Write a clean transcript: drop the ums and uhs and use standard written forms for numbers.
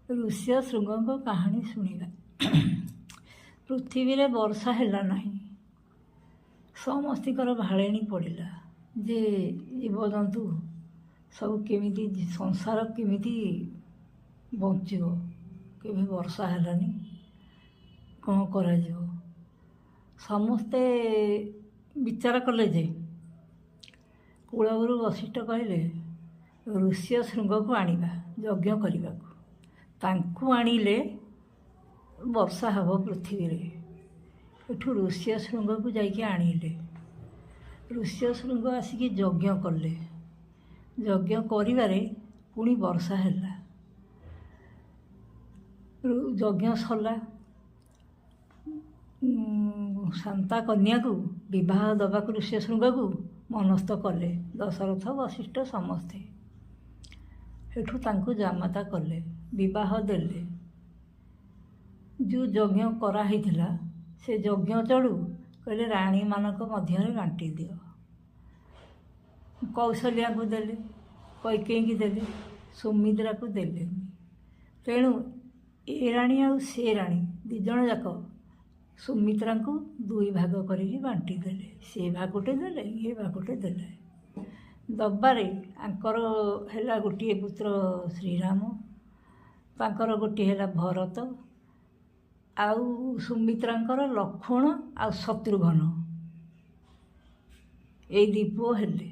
ଋଷ୍ୟଶୃଙ୍ଗଙ୍କ କାହାଣୀ ଶୁଣିବା। ପୃଥିବୀରେ ବର୍ଷା ହେଲା ନାହିଁ। ସମସ୍ତିଙ୍କର ଭାଳେଣି ପଡ଼ିଲା ଯେ ଜୀବଜନ୍ତୁ ସବୁ କେମିତି, ସଂସାର କେମିତି ବଞ୍ଚିବ, କେବେ ବର୍ଷା ହେଲାନି, କ'ଣ କରାଯିବ? ସମସ୍ତେ ବିଚାର କଲେ ଯେ କୁଳଗୁରୁ ବଶିଷ୍ଠ କହିଲେ, ଋଷ୍ୟ ଶୃଙ୍ଗକୁ ଆଣିବା ଯଜ୍ଞ କରିବାକୁ, ତାଙ୍କୁ ଆଣିଲେ ବର୍ଷା ହେବ ପୃଥିବୀରେ। ଏଠୁ ଋଷ୍ୟ ଶୃଙ୍ଗକୁ ଯାଇକି ଆଣିଲେ। ଋଷ୍ୟ ଶୃଙ୍ଗ ଆସିକି ଯଜ୍ଞ କଲେ। ଯଜ୍ଞ କରିବାରେ ପୁଣି ବର୍ଷା ହେଲା। ଯଜ୍ଞ ସରିଲା, ଶାନ୍ତା କନ୍ୟାକୁ ବିବାହ ଦେବାକୁ ଋଷ୍ୟ ଶୃଙ୍ଗକୁ ମନସ୍ଥ କଲେ ଦଶରଥ, ବଶିଷ୍ଠ ସମସ୍ତେ। ଏଠୁ ତାଙ୍କୁ ଜାମାତା କଲେ, ବିବାହ ଦେଲେ। ଯେଉଁ ଯଜ୍ଞ କରାହେଇଥିଲା ସେ ଯଜ୍ଞ ଚଡ଼ୁ କହିଲେ ରାଣୀମାନଙ୍କ ମଧ୍ୟରେ ବାଣ୍ଟି ଦିଅ। କୌଶଲ୍ୟାଙ୍କୁ ଦେଲେ, କୈକେୟୀଙ୍କୁ ଦେଲେ, ସୁମିତ୍ରାକୁ ଦେଲେନି। ତେଣୁ ଏ ରାଣୀ ଆଉ ସେ ରାଣୀ ଦୁଇ ଜଣ ଯାକ ସୁମିତ୍ରାଙ୍କୁ ଦୁଇ ଭାଗ କରିକି ବାଣ୍ଟି ଦେଲେ। ସେ ଭାଗଟେ ଦେଲେ, ଇଏ ଭାଗଟେ ଦେଲେ। ଦବାରେ ଆଙ୍କର ହେଲା ଗୋଟିଏ ପୁତ୍ର ଶ୍ରୀରାମ, ତାଙ୍କର ଗୋଟିଏ ହେଲା ଭରତ, ଆଉ ସୁମିତ୍ରାଙ୍କର ଲକ୍ଷ୍ମଣ ଆଉ ଶତ୍ରୁଘ୍ନ, ଏଇ ଦୁଇ ପୁଅ ହେଲେ।